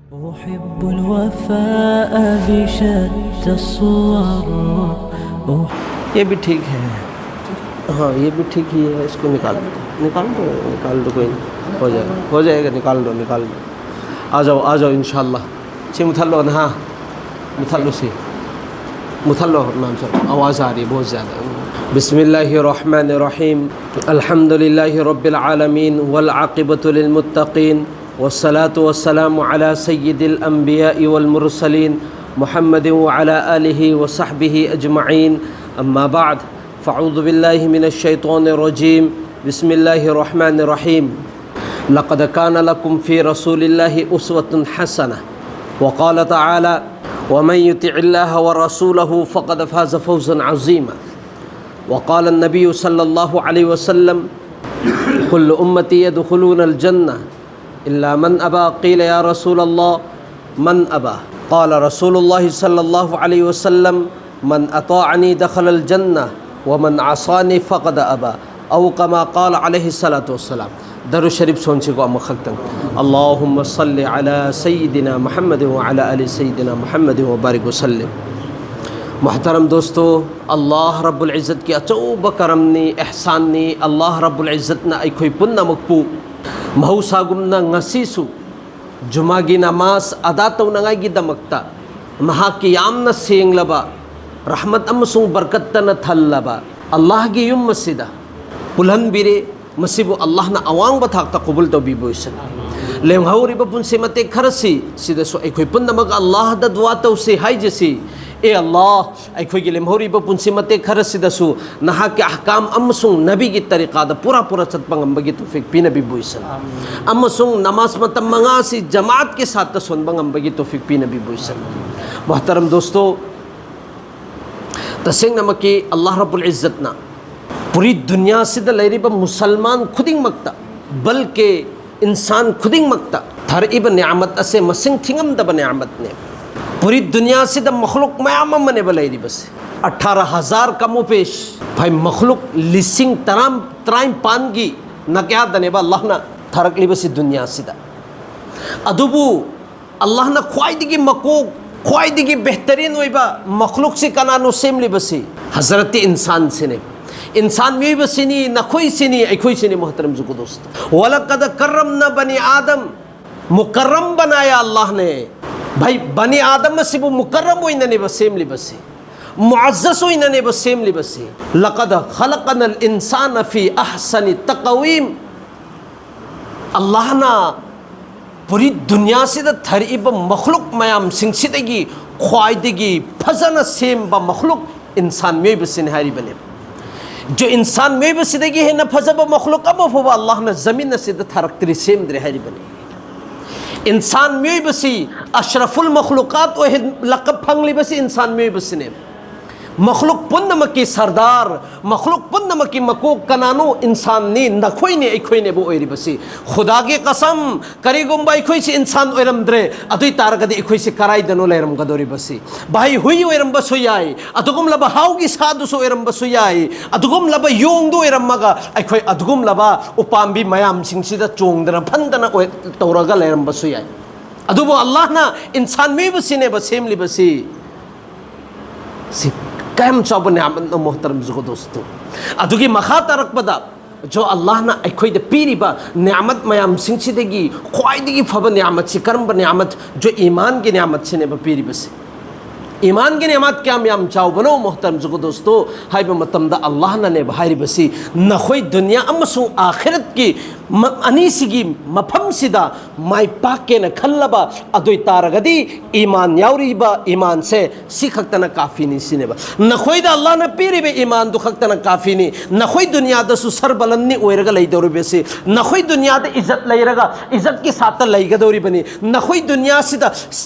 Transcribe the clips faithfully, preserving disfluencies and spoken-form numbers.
أحب الوفاء بشتى الصور. أح- ये भी ठीक है। हाँ, ये भी ठीक ही है, इसको निकाल दो। निकाल दो, निकाल दो, कोई नहीं। हो जाएगा, हो जाएगा, निकाल दो, निकाल दो। आ जाओ, आ जाओ, इंशाल्लाह। ꯁꯤ ꯃꯨꯊꯠꯂꯣ, ꯅꯍꯥ꯫ ꯃꯨꯊꯠꯂꯣ ꯁꯤ꯫ ꯃꯨꯊꯠꯂꯣ, ꯏꯃꯥꯝ ꯁꯥꯍꯤꯕ꯫ आवाज़ आ रही है बहुत ज़्यादा। بسم الله الرحمن الرحيم. الحمد لله رب العالمين والعاقبة للمتقين. والصلاة والسلام على سيد الأنبياء والمرسلين محمد وعلى آله وصحبه أجمعين. أما بعد، فأعوذ بالله من الشيطان الرجيم. بسم الله الرحمن الرحيم. لقد كان لكم في رسول الله أسوة حسنة. وقال تعالى: ومن يطع الله ورسوله فقد فاز فوزا عظيما. وقال النبي صلى الله عليه وسلم: كل أمتي يدخلون الجنة إلا من أبى. قيل: يا رسول الله، من أبى؟ قال رسول الله صلى الله عليه وسلم: من أطاعني دخل الجنة ومن عصاني فقد أبى. أو كما قال عليه الصلاة والسلام. ꯗꯔꯨ ꯁꯔꯤꯐ ꯁꯣꯟꯁꯤꯀꯣ ꯑꯃꯈꯛꯇꯪ. اللهم صل على سيدنا محمد وعلى آل سيدنا محمد وبارك وسلم. ꯃꯨꯍꯇꯔꯝ ꯗꯣꯁꯇꯣ, ꯑꯜꯂꯥꯍ ꯔꯕꯨꯜ ꯏꯖꯠꯀꯤ ꯑꯆꯧꯕ ꯀꯔꯝꯅꯤ, ꯑꯦꯍꯁꯥꯟꯅꯤ꯫ ꯑꯜꯂꯥꯍ ꯔꯕꯨꯜ ꯏꯖꯠꯅ ꯑꯩꯈꯣꯏ ꯄꯨꯝꯅꯃꯛꯄꯨ ꯃꯍꯧꯁꯥꯒꯨꯝꯅ ꯉꯁꯤꯁꯨ ꯖꯨꯃꯥꯒꯤ ꯅꯃꯥꯖ ꯑꯗꯥ ꯇꯧꯅꯉꯥꯏꯒꯤꯗꯃꯛꯇ ꯃꯍꯥꯛꯀꯤ ꯌꯥꯝꯅ ꯁꯦꯡꯂꯕ ꯔꯍꯃꯠ ꯑꯃꯁꯨꯡ ꯕꯔꯀꯠꯇꯅ ꯊꯜꯂꯕ ꯑꯜꯂꯥꯍꯒꯤ ꯌꯨꯝ ꯑꯁꯤꯗ ꯄꯨꯜꯍꯟꯕꯤꯔꯦ꯫ ꯃꯁꯤꯕꯨ ꯑꯜꯂꯥꯍꯅ ꯑꯋꯥꯡꯕ ꯊꯥꯛꯇ ꯀꯕꯨꯜ ꯇꯧꯕꯤꯕ ꯑꯣꯏꯁꯅꯨ꯫ ꯂꯦꯝꯍꯧꯔꯤꯕ ꯄꯨꯟꯁꯤ ꯃꯇꯦꯛ ꯈꯔꯁꯤ ꯁꯤꯗꯁꯨ ꯑꯩꯈꯣꯏ ꯄꯨꯝꯅꯃꯛ ꯑꯜꯂꯥꯍꯗ ꯗꯨꯋꯥ ꯇꯧꯁꯤ ꯍꯥꯏꯖꯁꯤ꯫ ꯑꯦ ꯑꯜꯂꯥꯍ, ꯑꯩꯈꯣꯏꯒꯤ ꯂꯦꯝꯍꯧꯔꯤꯕ ꯄꯨꯟꯁꯤ ꯃꯇꯦꯛ ꯈꯔꯁꯤꯗꯁꯨ ꯅꯍꯥꯛꯀꯤ ꯑꯍꯀꯥꯝ ꯑꯃꯁꯨꯡ ꯅꯕꯤꯒꯤ ꯇꯔꯤꯀꯥꯗ ꯄꯨꯔꯥ ꯄꯨꯔꯥ ꯆꯠꯄ ꯉꯝꯕꯒꯤ ꯇꯧꯐꯤꯛ ꯄꯤꯅꯕꯤꯕ ꯑꯣꯏꯁꯅꯨ꯫ ꯑꯃꯁꯨꯡ ꯅꯃꯥꯖ ꯃꯇꯝ ꯃꯉꯥ ꯑꯁꯤ ꯖꯃꯥꯠꯀꯤ ꯁꯥꯠꯇ ꯁꯣꯟꯕ ꯉꯝꯕꯒꯤ ꯇꯧꯐꯤꯛ ꯄꯤꯅꯕꯤꯕ ꯑꯣꯏꯁꯅꯨ꯫ ꯃꯨꯍꯇꯔꯝ ꯗꯣꯁꯇꯣ, ꯇꯁꯦꯡꯅꯃꯛꯀꯤ ꯑꯜꯂꯥꯍ ꯔꯕꯨꯜ ꯏꯖꯠꯅ ꯄꯨꯔꯤ ꯗꯨꯅꯤꯌꯥꯁꯤꯗ ꯂꯩꯔꯤꯕ ꯃꯨꯁꯜꯃꯥꯟ ꯈꯨꯗꯤꯡꯃꯛꯇ, ꯕꯜꯀꯦ ꯏꯟꯁꯥꯟ ꯈꯨꯗꯤꯡꯃꯛꯇ ꯊꯥꯔꯛꯏꯕ ꯅꯤꯌꯥꯃꯠ ꯑꯁꯦ ꯃꯁꯤꯡ ꯊꯤꯉꯝꯗꯕ ꯅꯤꯌꯥꯃꯠꯅꯦ꯫ ꯄꯨꯔꯤ ꯗꯨꯅꯤꯌꯥꯁꯤꯗ ꯃꯈꯂꯨꯛ ꯃꯌꯥꯝ ꯑꯃꯅꯦꯕ ꯂꯩꯔꯤꯕꯁꯦ꯫ ꯑꯊꯥꯔꯥ ꯍꯖꯥꯔ ꯀꯃꯣ ꯄꯦꯁ, ꯐꯥꯏ ꯃꯈꯂꯨꯛ ꯂꯤꯁꯤꯡ ꯇꯔꯥ, ꯇꯔꯥꯅꯤꯄꯥꯟꯒꯤ ꯅꯥꯀꯌꯥꯗꯅꯦꯕ ꯑꯜꯂꯥꯍꯅ ꯊꯥꯔꯛꯂꯤꯕꯁꯤ ꯗꯨꯅꯤꯌꯥꯁꯤꯗ꯫ ꯑꯗꯨꯕꯨ ꯑꯜꯂꯥꯍꯅ ꯈ꯭ꯋꯥꯏꯗꯒꯤ ꯃꯀꯣꯛ, ꯈ꯭ꯋꯥꯏꯗꯒꯤ ꯕꯦꯍꯇꯔꯤꯟ ꯑꯣꯏꯕ ꯃꯈꯂꯨꯛꯁꯤ ꯀꯅꯥꯅꯣ ꯁꯦꯝꯂꯤꯕꯁꯤ? ꯍꯖꯔꯠꯇꯤ ꯏꯟꯁꯥꯟꯁꯤꯅꯤ꯫ ꯏꯟꯁꯥꯟ ꯃꯤꯑꯣꯏꯕꯁꯤꯅꯤ, ꯅꯈꯣꯏꯁꯤꯅꯤ, ꯑꯩꯈꯣꯏꯁꯤꯅꯤ, ꯃꯣꯍꯇꯔꯝ ꯖꯨꯒꯨꯗꯣꯁꯇꯣ꯫ "ꯋꯂꯀꯗ ꯀꯔꯝꯅ ꯕꯅꯤ ꯑꯥꯗꯝ", ꯃꯨꯀꯔꯝ ꯕꯅꯥꯌꯥ ꯑꯜꯂꯥꯍꯅꯦ꯫ ꯚꯥꯏ, ꯕꯅꯤ ꯑꯥꯗꯝ ꯑꯁꯤꯕꯨ ꯃꯨꯀꯔꯝ ꯑꯣꯏꯅꯅꯦꯕ ꯁꯦꯝꯂꯤꯕꯁꯤ, ꯃꯨꯑꯖꯖ ꯑꯣꯏꯅꯅꯦꯕ ꯁꯦꯝꯂꯤꯕꯁꯤ꯫ "ꯂꯀꯗ ꯈꯂꯛꯅꯜ ꯏꯟꯁꯥꯅ ꯐꯤ ꯑꯍꯁꯅꯤ ꯇꯛꯋꯤꯝ", ꯑꯜꯂꯥꯍꯅ ꯄꯨꯔꯤ ꯗꯨꯅꯤꯌꯥꯁꯤꯗ ꯊꯥꯔꯛꯏꯕ ꯃꯈꯂꯨꯛ ꯃꯌꯥꯝꯁꯤꯡꯁꯤꯗꯒꯤ ꯈ꯭ꯋꯥꯏꯗꯒꯤ ꯐꯖꯅ ꯁꯦꯝꯕ ꯃꯈꯂꯨꯛ ꯏꯟꯁꯥꯟ ꯃꯤꯑꯣꯏꯕꯁꯤꯅꯤ ꯍꯥꯏꯔꯤꯕꯅꯦ꯫ ꯖꯣ ꯏꯟꯁꯥꯟ ꯃꯤꯑꯣꯏꯕꯁꯤꯗꯒꯤ ꯍꯦꯟꯅ ꯐꯖꯕ ꯃꯈꯂꯨꯛ ꯑꯃ ꯐꯥꯎꯕ ꯑꯜꯂꯥꯍꯅ ꯖꯃꯤꯟ ꯑꯁꯤꯗ ꯊꯥꯔꯛꯇ꯭ꯔꯤ, ꯁꯦꯝꯗ꯭ꯔꯤ ꯍꯥꯏꯔꯤꯕꯅꯤ꯫ ꯏꯟꯁꯥꯟ ꯃꯤꯑꯣꯏꯕꯁꯤ ꯑꯁ꯭ꯔꯐꯨꯜ ꯃꯈꯂꯨꯀꯥꯠ ꯑꯣꯏꯍꯟ-, ꯂꯛꯀꯞ ꯐꯪꯂꯤꯕꯁꯤ ꯏꯟꯁꯥꯟ ꯃꯤꯑꯣꯏꯕꯁꯤꯅꯦ꯫ ꯃꯈꯂꯨꯛ ꯄꯨꯝꯅꯃꯛꯀꯤ ꯁꯔꯗꯥꯔ, ꯃꯈꯂꯨꯛ ꯄꯨꯝꯅꯃꯛꯀꯤ ꯃꯀꯣꯛ ꯀꯅꯥꯅꯣ? ꯏꯟꯁꯥꯟꯅꯤ, ꯅꯈꯣꯏꯅꯦ, ꯑꯩꯈꯣꯏꯅꯦꯕ ꯑꯣꯏꯔꯤꯕꯁꯤ꯫ ꯈꯨꯗꯥꯒꯤ ꯀꯁꯝ, ꯀꯔꯤꯒꯨꯝꯕ ꯑꯩꯈꯣꯏꯁꯤ ꯏꯟꯁꯥꯟ ꯑꯣꯏꯔꯝꯗ꯭ꯔꯦ, ꯑꯗꯨ ꯑꯣꯏ ꯇꯥꯔꯒꯗꯤ ꯑꯩꯈꯣꯏꯁꯤ ꯀꯔꯥꯏꯗꯅꯣ ꯂꯩꯔꯝꯒꯗꯧꯔꯤꯕꯁꯤ? ꯚꯥꯏ, ꯍꯨꯏ ꯑꯣꯏꯔꯝꯕꯁꯨ ꯌꯥꯏ, ꯑꯗꯨꯒꯨꯝꯂꯕ ꯍꯥꯎꯒꯤ ꯁꯥꯗꯨꯁꯨ ꯑꯣꯏꯔꯝꯕꯁꯨ ꯌꯥꯏ, ꯑꯗꯨꯒꯨꯝꯂꯕ ꯌꯣꯡꯗꯨ ꯑꯣꯏꯔꯝꯃꯒ ꯑꯩꯈꯣꯏ ꯑꯗꯨꯒꯨꯝꯂꯕ ꯎꯄꯥꯝꯕꯤ ꯃꯌꯥꯝꯁꯤꯡꯁꯤꯗ ꯆꯣꯡꯗꯅ ꯐꯟꯗꯅ ꯑꯣꯏ-, ꯇꯧꯔꯒ ꯂꯩꯔꯝꯕꯁꯨ ꯌꯥꯏ꯫ ꯑꯗꯨꯕꯨ ꯑꯜꯂꯥꯍꯅ ꯏꯟꯁꯥꯟ ꯃꯤꯑꯣꯏꯕꯁꯤꯅꯦꯕ ꯁꯦꯝꯂꯤꯕꯁꯤ꯫ ꯁꯤ ꯀꯌꯥꯝ ꯆꯥꯎꯕ ꯅꯤꯌꯥꯃꯠꯅꯣ, ꯃꯣꯍꯇꯔꯝ ꯖꯨꯒꯗꯣꯁꯇꯣ꯫ ꯑꯗꯨꯒꯤ ꯃꯈꯥ ꯇꯥꯔꯛꯄꯗ, ꯖꯣ ꯑꯜꯂꯥꯍꯅ ꯑꯩꯈꯣꯏꯗ ꯄꯤꯔꯤꯕ ꯅꯤꯌꯥꯃꯠ ꯃꯌꯥꯝꯁꯤꯡꯁꯤꯗꯒꯤ ꯈ꯭ꯋꯥꯏꯗꯒꯤ ꯐꯕ ꯅꯤꯌꯥꯃꯠꯁꯤ ꯀꯔꯝꯕ ꯅꯤꯌꯥꯃꯠ? ꯖꯣ ꯏꯃꯥꯟꯒꯤ ꯅꯤꯌꯥꯃꯠꯁꯤꯅꯦꯕ ꯄꯤꯔꯤꯕꯁꯤ꯫ ꯏꯃꯥꯟꯒꯤ ꯅꯤꯌꯥꯃꯠ ꯀꯌꯥꯝ ꯌꯥꯝ ꯆꯥꯎꯕꯅꯣ, ꯃꯣꯍꯇꯔꯝ ꯖꯨꯒꯗꯣꯁꯇꯣ, ꯍꯥꯏꯕ ꯃꯇꯝꯗ ꯑꯜꯂꯥꯍꯅꯅꯦꯕ ꯍꯥꯏꯔꯤꯕꯁꯤ, ꯅꯈꯣꯏ ꯗꯨꯅꯤꯌꯥ ꯑꯃꯁꯨꯡ ꯑꯥꯈꯤꯔꯠꯀꯤ ꯃ-, ꯑꯅꯤꯁꯤꯒꯤ ꯃꯐꯝꯁꯤꯗ ꯃꯥꯏ ꯄꯥꯛꯀꯦꯅ ꯈꯜꯂꯕ ꯑꯗꯨ ꯑꯣꯏ ꯇꯥꯔꯒꯗꯤ, ꯏꯃꯥꯟ ꯌꯥꯎꯔꯤꯕ ꯏꯃꯥꯟꯁꯦ ꯁꯤ ꯈꯛꯇꯅ ꯀꯥꯐꯤꯅꯤ ꯁꯤꯅꯦꯕ꯫ ꯅꯈꯣꯏꯗ ꯑꯜꯂꯥꯍꯅ ꯄꯤꯔꯤꯕ ꯏꯃꯥꯟꯗꯨ ꯈꯛꯇꯅ ꯀꯥꯐꯤꯅꯤ꯫ ꯅꯈꯣꯏ ꯗꯨꯅꯤꯌꯥꯗꯁꯨ ꯁꯔꯕꯂꯟꯅꯤ ꯑꯣꯏꯔꯒ ꯂꯩꯗꯧꯔꯤꯕꯁꯤ꯫ ꯅꯈꯣꯏ ꯗꯨꯅꯤꯌꯥꯗ ꯏꯖꯠ ꯂꯩꯔꯒ ꯏꯖꯠꯀꯤ ꯁꯥꯠꯇ ꯂꯩꯒꯗꯧꯔꯤꯕꯅꯤ꯫ ꯅꯈꯣꯏ ꯗꯨꯅꯤꯌꯥꯁꯤꯗ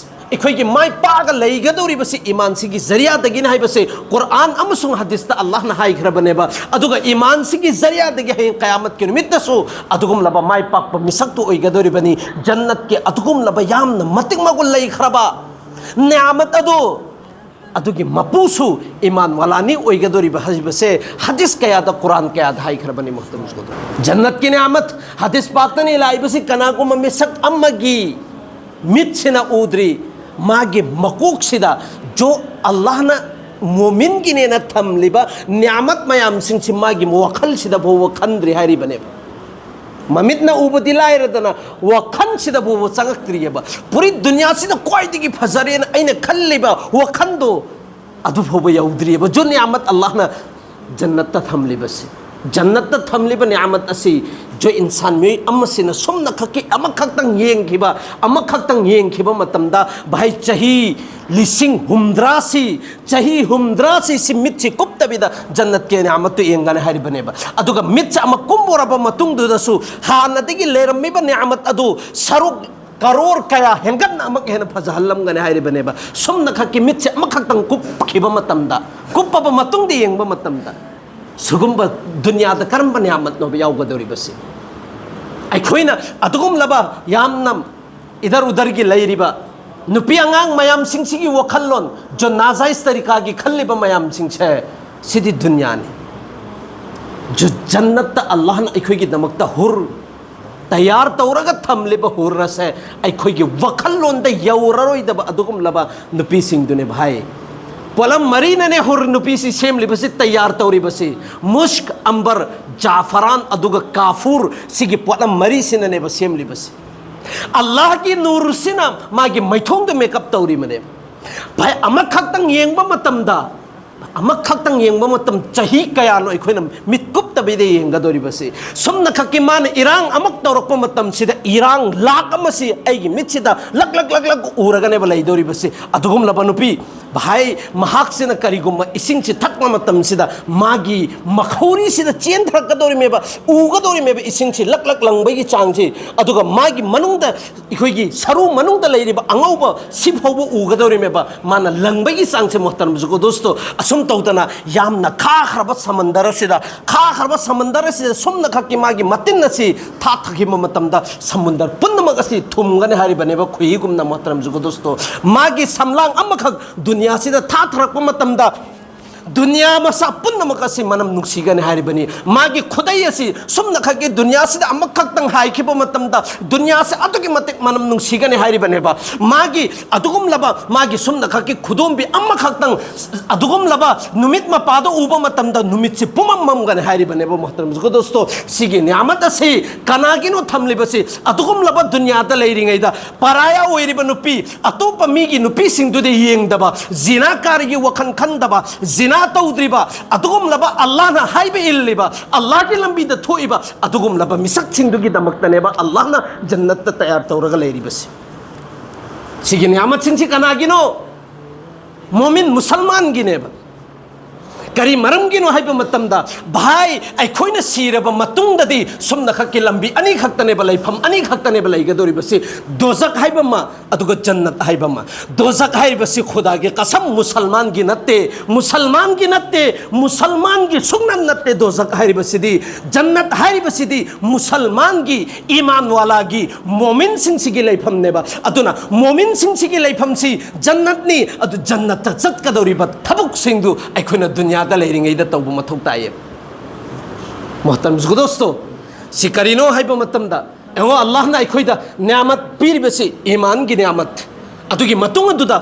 ꯑꯩꯈꯣꯏꯒꯤ ꯃꯥꯏ ꯄꯥꯛꯑꯒ ꯂꯩꯒꯗꯧꯔꯤꯕꯁꯤ ꯏꯃꯥꯟꯁꯤꯒꯤ ꯖꯔꯤꯌꯥꯗꯒꯤꯅꯤ ꯍꯥꯏꯕꯁꯤ ꯀꯨꯔꯥꯟ ꯑꯃꯁꯨꯡ ꯍꯗꯤꯁꯇ ꯑꯜꯂꯥꯍꯅ ꯍꯥꯏꯈ꯭ꯔꯕꯅꯦꯕ꯫ ꯑꯗꯨꯒ ꯏꯃꯥꯟꯁꯤꯒꯤ ꯖꯔꯤꯌꯥꯗꯒꯤ ꯍꯌꯦꯡ ꯀꯌꯥꯃꯠꯀꯤ ꯅꯨꯃꯤꯠꯇꯁꯨ ꯑꯗꯨꯒꯨꯝꯂꯕ ꯃꯥꯏ ꯄꯥꯛꯄ ꯃꯤꯁꯛꯇꯨ ꯑꯣꯏꯒꯗꯧꯔꯤꯕꯅꯤ꯫ ꯖꯟꯅꯠꯀꯤ ꯑꯗꯨꯒꯨꯝꯂꯕ ꯌꯥꯝꯅ ꯃꯇꯤꯛ ꯃꯒꯨꯟ ꯂꯩꯈ꯭ꯔꯕ ꯅꯤꯌꯥꯃꯠ ꯑꯗꯨ, ꯑꯗꯨꯒꯤ ꯃꯄꯨꯁꯨ ꯏꯃꯥꯟ ꯋꯥꯂꯥꯅꯤ ꯑꯣꯏꯒꯗꯧꯔꯤꯕ ꯍꯥꯏꯕꯁꯦ ꯍꯗꯤꯁ ꯀꯌꯥꯗ, ꯀꯨꯔꯥꯟ ꯀꯌꯥꯗ ꯍꯥꯏꯈ꯭ꯔꯕꯅꯤ꯫ ꯃꯨꯍꯇꯔꯝ ꯖꯨꯒꯗꯣꯁꯇꯣ, ꯖꯟꯅꯠꯀꯤ ꯅꯤꯌꯥꯃꯠ ꯍꯗꯤꯁ ꯄꯥꯛꯇꯅꯤ ꯂꯥꯛꯏꯕꯁꯤ ꯀꯅꯥꯒꯨꯝꯕ ꯃꯤꯁꯛ ꯑꯃꯒꯤ ꯃꯤꯠꯁꯤꯅ ꯎꯗ꯭ꯔꯤ, ꯃꯥꯒꯤ ꯃꯀꯣꯛꯁꯤꯗ ꯖꯣ ꯑꯜꯂꯥꯍꯅ ꯃꯣꯃꯤꯟꯒꯤꯅꯦꯅ ꯊꯝꯂꯤꯕ ꯅꯤꯌꯥꯃꯠ ꯃꯌꯥꯝꯁꯤꯡꯁꯤ ꯃꯥꯒꯤ ꯋꯥꯈꯜꯁꯤꯗ ꯐꯥꯎꯕ ꯈꯟꯗ꯭ꯔꯤ ꯍꯥꯏꯔꯤꯕꯅꯦꯕ꯫ ꯃꯃꯤꯠꯅ ꯎꯕꯗꯤ ꯂꯥꯏꯔꯗꯅ ꯋꯥꯈꯜꯁꯤꯗ ꯐꯥꯎꯕ ꯆꯪꯉꯛꯇ꯭ꯔꯤꯑꯕ꯫ ꯄꯨꯔꯤ ꯗꯨꯅꯤꯌꯥꯁꯤꯗ ꯈ꯭ꯋꯥꯏꯗꯒꯤ ꯐꯖꯔꯦꯅ ꯑꯩꯅ ꯈꯜꯂꯤꯕ ꯋꯥꯈꯜꯗꯣ ꯑꯗꯨ ꯐꯥꯎꯕ ꯌꯧꯗ꯭ꯔꯤꯑꯕ꯫ ꯖꯣ ꯅꯤꯌꯥꯃꯠ ꯑꯜꯂꯥꯍꯅ ꯖꯟꯅꯠꯇ ꯊꯝꯂꯤꯕꯁꯤ, ꯖꯟꯅꯠꯇ ꯊꯝꯂꯤꯕ ꯅꯤꯌꯥꯃꯠ ꯑꯁꯤ ꯖꯣ ꯏꯟꯁꯥꯟ ꯃꯤꯑꯣꯏ ꯑꯃꯁꯤꯅ ꯁꯨꯝꯅꯈꯛꯀꯤ ꯑꯃꯈꯛꯇꯪ ꯌꯦꯡꯈꯤꯕ, ꯑꯃꯈꯛꯇꯪ ꯌꯦꯡꯈꯤꯕ ꯃꯇꯝꯗ ꯚꯥꯏ, ꯆꯍꯤ ꯂꯤꯁꯤꯡ ꯍꯨꯝꯗ꯭ꯔꯥꯁꯤ, ꯆꯍꯤ ꯍꯨꯝꯗ꯭ꯔꯥꯁꯤ ꯁꯤ ꯃꯤꯠꯁꯤ ꯀꯨꯞꯇꯕꯤꯗ ꯖꯟꯅꯠꯀꯤ ꯅꯤꯌꯥꯃꯠꯇꯨ ꯌꯦꯡꯒꯅꯤ ꯍꯥꯏꯔꯤꯕꯅꯦꯕ꯫ ꯑꯗꯨꯒ ꯃꯤꯠꯁꯦ ꯑꯃ ꯀꯨꯝꯃꯨꯔꯕ ꯃꯇꯨꯡꯗꯨꯗꯁꯨ ꯍꯥꯟꯅꯗꯒꯤ ꯂꯩꯔꯝꯃꯤꯕ ꯅꯤꯌꯥꯃꯠ ꯑꯗꯨ ꯁꯔꯨꯛ ꯀꯔꯣꯔ ꯀꯌꯥ ꯍꯦꯟꯒꯠꯅ ꯑꯃꯨꯛ ꯍꯦꯟꯅ ꯐꯖꯍꯜꯂꯝꯒꯅꯤ ꯍꯥꯏꯔꯤꯕꯅꯦꯕ꯫ ꯁꯨꯝꯅꯈꯛꯀꯤ ꯃꯤꯠꯁꯦ ꯑꯃꯈꯛꯇꯪ ꯀꯨꯞꯈꯤꯕ ꯃꯇꯝꯗ, ꯀꯨꯞꯄꯕ ꯃꯇꯨꯡꯗ ꯌꯦꯡꯕ ꯃꯇꯝꯗ, ꯁꯤꯒꯨꯝꯕ ꯗꯨꯅꯤꯌꯥꯗ ꯀꯔꯝꯕ ꯅꯤꯌꯥꯃꯠꯅꯣꯕ ꯌꯥꯎꯒꯗꯧꯔꯤꯕꯁꯤ? ꯑꯩꯈꯣꯏꯅ ꯑꯗꯨꯒꯨꯝꯂꯕ ꯌꯥꯝꯅ ꯏꯗꯔ ꯎꯗꯔꯒꯤ ꯂꯩꯔꯤꯕ ꯅꯨꯄꯤ ꯑꯉꯥꯡ ꯃꯌꯥꯝꯁꯤꯡꯁꯤꯒꯤ ꯋꯥꯈꯜꯂꯣꯟ, ꯖꯣ ꯅꯥꯖꯥꯏꯖ ꯇꯔꯤꯀꯥꯒꯤ ꯈꯜꯂꯤꯕ ꯃꯌꯥꯝꯁꯤꯡꯁꯦ, ꯁꯤꯗꯤ ꯗꯨꯅꯤꯌꯥꯅꯤ꯫ ꯖꯣ ꯖꯟꯅꯠꯇ ꯑꯜꯂꯥꯍꯅ ꯑꯩꯈꯣꯏꯒꯤꯗꯃꯛꯇ ꯍꯨꯔ ꯇꯌꯥꯔ ꯇꯧꯔꯒ ꯊꯝꯂꯤꯕ ꯍꯨꯔ ꯑꯁꯦ ꯑꯩꯈꯣꯏꯒꯤ ꯋꯥꯈꯜꯂꯣꯟꯗ ꯌꯧꯔꯔꯣꯏꯗꯕ ꯑꯗꯨꯒꯨꯝꯂꯕ ꯅꯨꯄꯤꯁꯤꯡꯗꯨꯅꯦ ꯚꯥꯏ꯫ ꯄꯣꯠꯂꯝ ꯃꯔꯤꯅꯅꯦ ꯍꯨꯔ ꯅꯨꯄꯤꯁꯤ ꯁꯦꯝꯂꯤꯕꯁꯤ, ꯇꯌꯥꯔ ꯇꯧꯔꯤꯕꯁꯤ꯫ ꯃꯨꯁꯛ, ꯑꯝꯕꯔ, ꯖꯥꯐꯔꯥꯟ, ꯑꯗꯨꯒ ꯀꯥꯐꯨꯔ, ꯁꯤꯒꯤ ꯄꯣꯠꯂꯝ ꯃꯔꯤꯁꯤꯅꯅꯦꯕ ꯁꯦꯝꯂꯤꯕꯁꯤ꯫ ꯑꯜꯂꯥꯍꯒꯤ ꯅꯨꯔꯁꯤꯅ ꯃꯥꯒꯤ ꯃꯥꯏꯊꯣꯡꯗ ꯃꯦꯀꯞ ꯇꯧꯔꯤꯕꯅꯦꯕ꯫ ꯚꯥꯏ, ꯑꯃꯈꯛꯇꯪ ꯌꯦꯡꯕ ꯃꯇꯝꯗ, ꯑꯃꯈꯛꯇꯪ ꯌꯦꯡꯕ ꯃꯇꯝ, ꯆꯍꯤ ꯀꯌꯥꯅꯣ ꯑꯩꯈꯣꯏꯅ ꯃꯤꯠ ꯀꯨꯞꯇꯕꯤꯗ ꯌꯦꯡꯒꯗꯧꯔꯤꯕꯁꯤ? ꯁꯨꯝꯅꯈꯛꯀꯤ ꯃꯥꯅ ꯏꯔꯥꯡ ꯑꯃꯨꯛ ꯇꯧꯔꯛꯄ ꯃꯇꯝꯁꯤꯗ ꯏꯔꯥꯡ ꯂꯥꯛ ꯑꯃꯁꯤ ꯑꯩꯒꯤ ꯃꯤꯠꯁꯤꯗ ꯂꯛ ꯂꯛ ꯂꯛ ꯂꯛ ꯎꯔꯒꯅꯦꯕ ꯂꯩꯗꯧꯔꯤꯕꯁꯤ꯫ ꯑꯗꯨꯒꯨꯝꯂꯕ ꯅꯨꯄꯤ, ꯚꯥꯏ, ꯃꯍꯥꯛꯁꯤꯅ ꯀꯔꯤꯒꯨꯝꯕ ꯏꯁꯤꯡꯁꯤ ꯊꯛꯄ ꯃꯇꯝꯁꯤꯗ ꯃꯥꯒꯤ ꯃꯈꯧꯔꯤꯁꯤꯗ ꯆꯦꯟꯊꯔꯛꯀꯗꯧꯔꯤꯃꯦꯕ, ꯎꯒꯗꯧꯔꯤꯃꯦꯕ ꯏꯁꯤꯡꯁꯤ ꯂꯛ ꯂꯛ ꯂꯪꯕꯒꯤ ꯆꯥꯡꯁꯤ꯫ ꯑꯗꯨꯒ ꯃꯥꯒꯤ ꯃꯅꯨꯡꯗ, ꯑꯩꯈꯣꯏꯒꯤ ꯁꯔꯨ ꯃꯅꯨꯡꯗ ꯂꯩꯔꯤꯕ ꯑꯉꯧꯕ ꯁꯤ ꯐꯥꯎꯕ ꯎꯒꯗꯧꯔꯤꯃꯦꯕ, ꯃꯥꯅ ꯂꯪꯕꯒꯤ ꯆꯥꯡꯁꯦ꯫ ꯃꯣꯍꯇꯔꯝ ꯖꯨꯒꯣ ꯗꯣꯁꯇꯣ, ꯑꯁꯨꯝ ꯇꯧꯗꯅ ꯌꯥꯝꯅ ꯈꯥꯈ꯭ꯔꯕ ꯁꯃꯟꯗꯔ ꯑꯁꯤꯗ, ꯈꯥꯈ꯭ꯔꯕ ꯁꯃꯟꯗꯔ ꯑꯁꯤꯗ ꯁꯨꯝꯅꯈꯛꯀꯤ ꯃꯥꯒꯤ ꯃꯇꯤꯟ ꯑꯁꯤ ꯊꯥꯊꯈꯤꯕ ꯃꯇꯝꯗ ꯁꯃꯨꯟꯗꯔ ꯄꯨꯝꯅꯃꯛ ꯑꯁꯤ ꯊꯨꯝꯒꯅꯤ ꯍꯥꯏꯔꯤꯕꯅꯦꯕ, ꯈꯣꯏꯍꯤꯒꯨꯝꯅ꯫ ꯃꯣꯍꯇꯔꯝ ꯖꯨꯒꯣ ꯗꯣꯁꯇꯣ, ꯃꯥꯒꯤ ꯁꯝꯂꯥꯡ ꯑꯃꯈꯛ ꯗꯨꯅꯤꯌꯥꯁꯤꯗ ꯊꯥꯊꯔꯛꯄ ꯃꯇꯝꯗ ꯗꯨꯅꯤꯌꯥ ꯃꯁꯥ ꯄꯨꯟꯅ ꯄꯨꯝꯅꯃꯛ ꯑꯁꯤ ꯃꯅꯝ ꯅꯨꯡꯁꯤꯒꯅꯤ ꯍꯥꯏꯔꯤꯕꯅꯤ꯫ ꯃꯥꯒꯤ ꯈꯨꯗꯩ ꯑꯁꯤ ꯁꯨꯝꯅꯈꯛꯀꯤ ꯗꯨꯅꯤꯌꯥꯁꯤꯗ ꯑꯃꯈꯛꯇꯪ ꯍꯥꯏꯈꯤꯕ ꯃꯇꯝꯗ ꯗꯨꯅꯤꯌꯥꯁꯤ ꯑꯗꯨꯛꯀꯤ ꯃꯇꯤꯛ ꯃꯅꯝ ꯅꯨꯡꯁꯤꯒꯅꯤ ꯍꯥꯏꯔꯤꯕꯅꯦꯕ꯫ ꯃꯥꯒꯤ ꯑꯗꯨꯒꯨꯝꯂꯕ ꯃꯥꯒꯤ ꯁꯨꯝꯅꯈꯛꯀꯤ ꯈꯨꯗꯣꯝꯕꯤ ꯑꯃꯈꯛꯇꯪ ꯑꯗꯨꯒꯨꯝꯂꯕ ꯅꯨꯃꯤꯠ ꯃꯄꯥꯗ ꯎꯕ ꯃꯇꯝꯗ ꯅꯨꯃꯤꯠꯁꯤ ꯄꯨꯃꯝ ꯃꯝꯒꯅꯤ ꯍꯥꯏꯔꯤꯕꯅꯦꯕ꯫ ꯃꯣꯍꯇꯔꯝ ꯖꯨꯒꯗꯣꯁꯇꯣ, ꯁꯤꯒꯤ ꯅꯤꯌꯥꯃꯠ ꯑꯁꯤ ꯀꯅꯥꯒꯤꯅꯣ ꯊꯝꯂꯤꯕꯁꯤ? ꯑꯗꯨꯒꯨꯝꯂꯕ ꯗꯨꯅꯤꯌꯥꯗ ꯂꯩꯔꯤꯉꯩꯗ ꯄꯔꯥꯌꯥ ꯑꯣꯏꯔꯤꯕ ꯅꯨꯄꯤ, ꯑꯇꯣꯞꯄ ꯃꯤꯒꯤ ꯅꯨꯄꯤꯁꯤꯡꯗꯨꯗ ꯌꯦꯡꯗꯕ, ꯖꯤꯅꯥꯀꯥꯔꯤꯒꯤ ꯋꯥꯈꯜ ꯈꯟꯗꯕ, ꯖꯤꯅꯥ ꯇꯧꯗ꯭ꯔꯤꯕ, ꯑꯗꯨꯒꯨꯝꯂꯕ ꯑꯜꯂꯥꯍꯅ ꯍꯥꯏꯕ ꯏꯜꯂꯤꯕ, ꯑꯜꯂꯥꯍꯒꯤ ꯂꯝꯕꯤꯗ ꯊꯣꯛꯏꯕ ꯑꯗꯨꯒꯨꯝꯂꯕ ꯃꯤꯁꯛꯁꯤꯡꯗꯨꯒꯤꯗꯃꯛꯇꯅꯦꯕ ꯑꯜꯂꯥꯍꯅ ꯖꯟꯅꯠꯇ ꯇꯌꯥꯔ ꯇꯧꯔꯒ ꯂꯩꯔꯤꯕꯁꯤ꯫ ꯁꯤꯒꯤ ꯅꯤꯌꯥꯃꯠꯁꯤꯡꯁꯤ ꯀꯅꯥꯒꯤꯅꯣ? ꯃꯣꯃꯤꯟ ꯃꯨꯁꯜꯃꯥꯟꯒꯤꯅꯦꯕ꯫ ꯀꯔꯤ ꯃꯔꯝꯒꯤꯅꯣ ꯍꯥꯏꯕ ꯃꯇꯝꯗ, ꯚꯥꯏ, ꯑꯩꯈꯣꯏꯅ ꯁꯤꯔꯕ ꯃꯇꯨꯡꯗꯗꯤ ꯁꯨꯝꯅꯈꯛꯀꯤ ꯂꯝꯕꯤ ꯑꯅꯤꯈꯛꯇꯅꯦꯕ, ꯂꯩꯐꯝ ꯑꯅꯤꯈꯛꯇꯅꯦꯕ ꯂꯩꯒꯗꯧꯔꯤꯕꯁꯤ, ꯗꯣꯖꯛ ꯍꯥꯏꯕ ꯑꯃ, ꯑꯗꯨꯒ ꯖꯟꯅꯠ ꯍꯥꯏꯕ ꯑꯃ꯫ ꯗꯣꯖꯛ ꯍꯥꯏꯔꯤꯕꯁꯤ ꯈꯨꯗꯥꯒꯤ ꯀꯁꯝ, ꯃꯨꯁꯜꯃꯥꯟꯒꯤ ꯅꯠꯇꯦ, ꯃꯨꯁꯜꯃꯥꯟꯒꯤ ꯅꯠꯇꯦ, ꯃꯨꯁꯜꯃꯥꯟꯒꯤ ꯁꯨꯡꯅ ꯅꯠꯇꯦ꯫ ꯗꯣꯖꯛ ꯍꯥꯏꯔꯤꯕꯁꯤꯗꯤ, ꯖꯟꯅꯠ ꯍꯥꯏꯔꯤꯕꯁꯤꯗꯤ ꯃꯨꯁꯜꯃꯥꯟꯒꯤ, ꯏꯃꯥꯟ ꯋꯥꯂꯥꯒꯤ, ꯃꯣꯃꯤꯟꯁꯤꯡꯁꯤꯒꯤ ꯂꯩꯐꯝꯅꯦꯕ꯫ ꯑꯗꯨꯅ ꯃꯣꯃꯤꯟꯁꯤꯡꯁꯤꯒꯤ ꯂꯩꯐꯝꯁꯤ ꯖꯟꯅꯠꯅꯤ꯫ ꯑꯗꯨ ꯖꯟꯅꯠꯇ ꯆꯠꯀꯗꯧꯔꯤꯕ ꯊꯕꯛꯁꯤꯡꯗꯨ ꯑꯩꯈꯣꯏꯅ ꯗꯨꯅꯤꯌꯥꯗ ꯂꯩꯔꯤꯉꯩꯗ ꯇꯧꯕ ꯃꯊꯧ ꯇꯥꯏꯌꯦꯕ꯫ ꯃꯣꯍꯇꯔꯝ ꯖꯨꯒꯗꯣꯁꯇꯣ, ꯁꯤ ꯀꯔꯤꯅꯣ ꯍꯥꯏꯕ ꯃꯇꯝꯗ, ꯌꯦꯡꯉꯣ, ꯑꯜꯂꯥꯍꯅ ꯑꯩꯈꯣꯏꯗ ꯅꯤꯌꯥꯃꯠ ꯄꯤꯔꯤꯕꯁꯤ, ꯏꯃꯥꯟꯒꯤ ꯅꯤꯌꯥꯃꯠ, ꯑꯗꯨꯒꯤ ꯃꯇꯨꯡ ꯑꯗꯨꯗ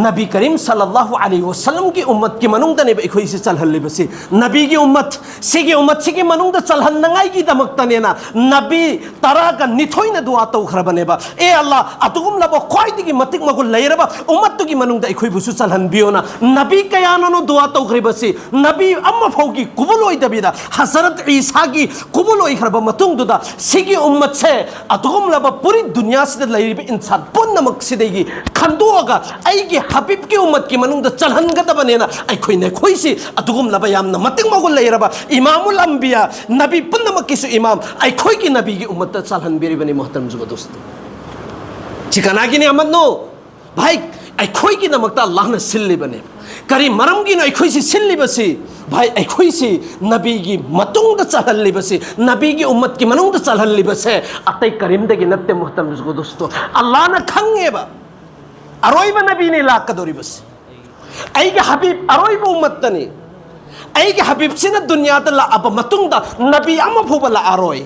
ꯅꯕꯤ ꯀꯔꯤꯝ ꯁꯜꯂꯜꯂꯥꯍꯨ ꯑꯂꯩꯍꯤ ꯋꯥꯁꯜꯂꯝꯒꯤ ꯎꯝꯃꯠꯀꯤ ꯃꯅꯨꯡꯗꯅꯦꯕ ꯑꯩꯈꯣꯏꯁꯤ ꯆꯜꯍꯜꯂꯤꯕꯁꯤ꯫ ꯅꯕꯤꯒꯤ ꯎꯝꯃꯠ, ꯁꯤꯒꯤ ꯎꯝꯃꯠꯁꯤꯒꯤ ꯃꯅꯨꯡꯗ ꯆꯜꯍꯟꯅꯉꯥꯏꯒꯤꯗꯃꯛꯇꯅꯦꯅ ꯅꯕꯤ ꯇꯔꯥꯒ ꯅꯤꯊꯣꯏꯅ ꯗꯨꯋꯥ ꯇꯧꯈ꯭ꯔꯕꯅꯦꯕ꯫ ꯑꯦ ꯑꯜꯂꯥ, ꯑꯗꯨꯒꯨꯝꯂꯕ ꯈ꯭ꯋꯥꯏꯗꯒꯤ ꯃꯇꯤꯛ ꯃꯒꯨꯟ ꯂꯩꯔꯕ ꯎꯝꯃꯠꯇꯨꯒꯤ ꯃꯅꯨꯡꯗ ꯑꯩꯈꯣꯏꯕꯨꯁꯨ ꯆꯜꯍꯟꯕꯤꯌꯣꯅ ꯅꯕꯤ ꯀꯌꯥꯅꯅꯣ ꯗꯨꯋꯥ ꯇꯧꯈ꯭ꯔꯤꯕꯁꯤ꯫ ꯅꯕꯤ ꯑꯃꯐꯥꯎꯒꯤ ꯀꯨꯕꯨꯜ ꯑꯣꯏꯗꯕꯤꯗ ꯍꯖꯔꯠ ꯏꯁꯥꯒꯤ ꯀꯨꯕꯨꯜ ꯑꯣꯏꯈ꯭ꯔꯕ ꯃꯇꯨꯡꯗꯨꯗ ꯁꯤꯒꯤ ꯎꯝꯃꯠꯁꯦ ꯑꯗꯨꯒꯨꯝꯂꯕ ꯄꯨꯔꯤ ꯗꯨꯅꯤꯌꯥꯁꯤꯗ ꯂꯩꯔꯤꯕ ꯏꯟꯁꯥꯟ ꯄꯨꯝꯅꯃꯛꯁꯤꯗꯒꯤ ꯈꯟꯗꯣꯛꯑꯒ ꯑꯩꯒꯤ ꯍꯕꯤꯕꯀꯤ ꯎꯝꯃꯠꯀꯤ ꯃꯅꯨꯡꯗ ꯆꯜꯍꯟꯒꯗꯕꯅꯦꯅ ꯑꯩꯈꯣꯏ ꯅꯈꯣꯏꯁꯤ ꯑꯗꯨꯒꯨꯝꯂꯕ ꯌꯥꯝꯅ ꯃꯇꯤꯛ ꯃꯒꯨꯟ ꯂꯩꯔꯕ ꯏꯃꯥꯃꯨꯜ ꯑꯝꯕꯤꯌꯥ, ꯅꯕꯤ ꯄꯨꯝꯅꯃꯛꯀꯤꯁꯨ ꯏꯃꯥꯝ, ꯑꯩꯈꯣꯏꯒꯤ ꯅꯕꯤꯒꯤ ꯎꯝꯃꯠꯇ ꯆꯜꯍꯟꯕꯤꯔꯤꯕꯅꯤ꯫ ꯃꯣꯍꯇꯔꯝ ꯖꯨꯒꯗꯣꯁꯇꯣ, ꯁꯤ ꯀꯅꯥꯒꯤ ꯅꯤꯌꯥꯃꯠꯅꯣ? ꯚꯥꯏ, ꯑꯩꯈꯣꯏꯒꯤꯗꯃꯛꯇ ꯑꯜꯂꯥꯍꯅ ꯁꯤꯜꯂꯤꯕꯅꯦ꯫ ꯀꯔꯤ ꯃꯔꯝꯒꯤꯅꯣ ꯑꯩꯈꯣꯏꯁꯤ ꯁꯤꯜꯂꯤꯕꯁꯤ? ꯚꯥꯏ, ꯑꯩꯈꯣꯏꯁꯤ ꯅꯕꯤꯒꯤ ꯃꯇꯨꯡꯗ ꯆꯜꯍꯜꯂꯤꯕꯁꯤ, ꯅꯕꯤꯒꯤ ꯎꯝꯃꯠꯀꯤ ꯃꯅꯨꯡꯗ ꯆꯜꯍꯜꯂꯤꯕꯁꯦ ꯑꯇꯩ ꯀꯔꯤꯝꯗꯒꯤ ꯅꯠꯇꯦ꯫ ꯃꯣꯍꯇꯔꯝ ꯖꯨꯒꯗꯣꯁꯇꯣ, ꯑꯜꯂꯥꯍꯅ ꯈꯪꯉꯦꯕ ꯑꯔꯣꯏꯕ ꯅꯕꯤꯅꯤ ꯂꯥꯛꯀꯗꯧꯔꯤꯕꯁꯤ꯫ ꯑꯩꯒꯤ ꯍꯕꯤꯕ ꯑꯔꯣꯏꯕ ꯎꯝꯃꯠꯇꯅꯤ꯫ ꯑꯩꯒꯤ ꯍꯕꯤꯕꯁꯤꯅ ꯗꯨꯅꯤꯌꯥꯗ ꯂꯥꯛꯑꯕ ꯃꯇꯨꯡꯗ ꯅꯕꯤ ꯑꯃ ꯐꯥꯎꯕ ꯂꯥꯛꯑꯔꯣꯏ꯫